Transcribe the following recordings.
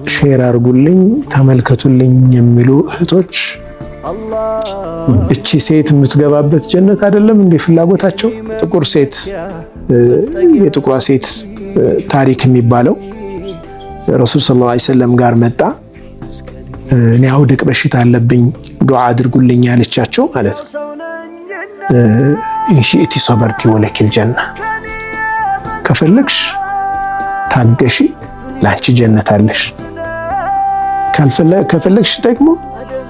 Share አድርጉልኝ፣ ተመልከቱልኝ የሚሉ እህቶች እቺ ሴት የምትገባበት ጀነት አይደለም እንዴ ፍላጎታቸው? ጥቁር ሴት፣ የጥቁሯ ሴት ታሪክ የሚባለው ረሱል ሰለላሁ ዐለይሂ ወሰለም ጋር መጣ። እኔ አውድቅ በሽታ አለብኝ፣ ዱዓ አድርጉልኝ ያለቻቸው ማለት ነው። إن شئت صبرت ولك الجنة፣ ከፈለግሽ ታገሺ፣ ላንቺ ጀነት አለሽ። ከፈለግሽ ደግሞ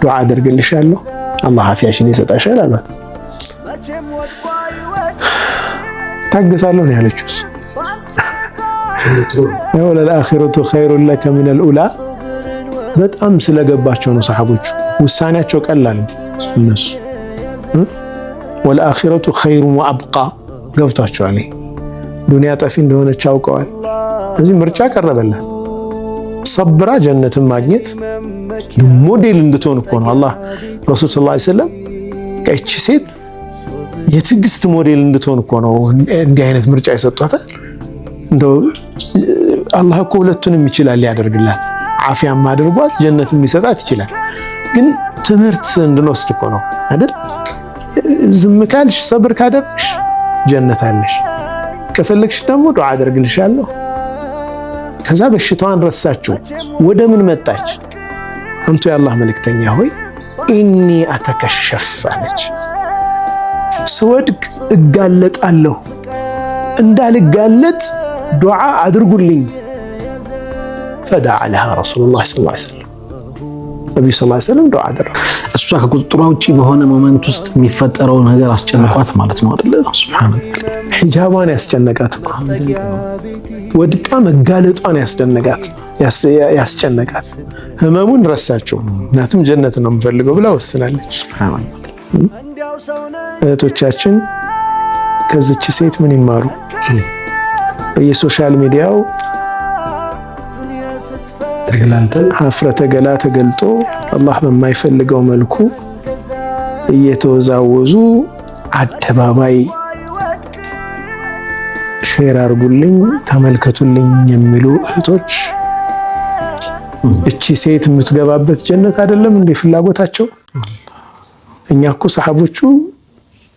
ዱዓ አደርግልሻለሁ፣ አላህ አፊያሽን ይሰጣሻል አሏት። ታገሳለሁ ነው ያለችው። وللآخرة خير لك من الأولى በጣም ስለገባቸው ነው ሰሓቦቹ። ውሳኔያቸው ቀላል እነሱ والآخرة خير وأبقى ገብቷቸዋል። ዱንያ ጠፊ እንደሆነች አውቀዋል። እዚህ ምርጫ ቀረበላት። ሰብራ ጀነትን ማግኘት ሞዴል እንድትሆን እኮ ነው አላህ ረሱል ሰለላሁ ዐለይሂ ወሰለም እቺ ሴት የትዕግስት ሞዴል እንድትሆን እኮ ነው እንዲህ አይነት ምርጫ የሰጧታል። እንደው አላህ እኮ ሁለቱንም ይችላል ሊያደርግላት፣ አፊያም አድርጓት ጀነትም ሊሰጣት ይችላል። ግን ትምህርት እንድንወስድ እኮ ነው አይደል? ዝም ካልሽ፣ ሰብር ካደረግሽ ጀነት አለሽ። ከፈለግሽ ደግሞ ዱዓ አደርግልሻለሁ። ከዛ በሽታዋን ረሳችው። ወደ ምን መጣች? አንቱ የአላህ መልእክተኛ ሆይ إني أتكشف አለች። ስወድቅ እጋለጣለሁ፣ እንዳልጋለጥ ዱዓ አድርጉልኝ። فدعا لها رسول الله صلى الله عليه وسلم፣ ነቢዩ ሰለላሁ ዐለይሂ ወሰለም ዱዓ አደረጉ። እሷ ከቁጥጥሯ ውጭ በሆነ moment ውስጥ የሚፈጠረው ነገር አስጨንቋት ማለት ነው አይደለ? ሱብሃንአላህ። ሒጃቧን ያስጨነቃት እኮ፣ ወድቃ መጋለጧን ያስደነቃት፣ ያስጨነቃት ህመሙን ረሳችው። ምክንያቱም ጀነት ነው የምፈልገው ብላ ወስናለች። እህቶቻችን ከዚች ሴት ምን ይማሩ? በየ social media ው ተገላልጠን ሀፍረተ ገላ ተገልጦ አላህ በማይፈልገው መልኩ እየተወዛወዙ አደባባይ share አድርጉልኝ፣ ተመልከቱልኝ የሚሉ እህቶች እቺ ሴት የምትገባበት ጀነት አይደለም እንዴ ፍላጎታቸው? እኛ እኮ ሰሓቦቹ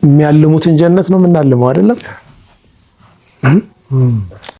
የሚያልሙትን ጀነት ነው የምናልመው አይደለም?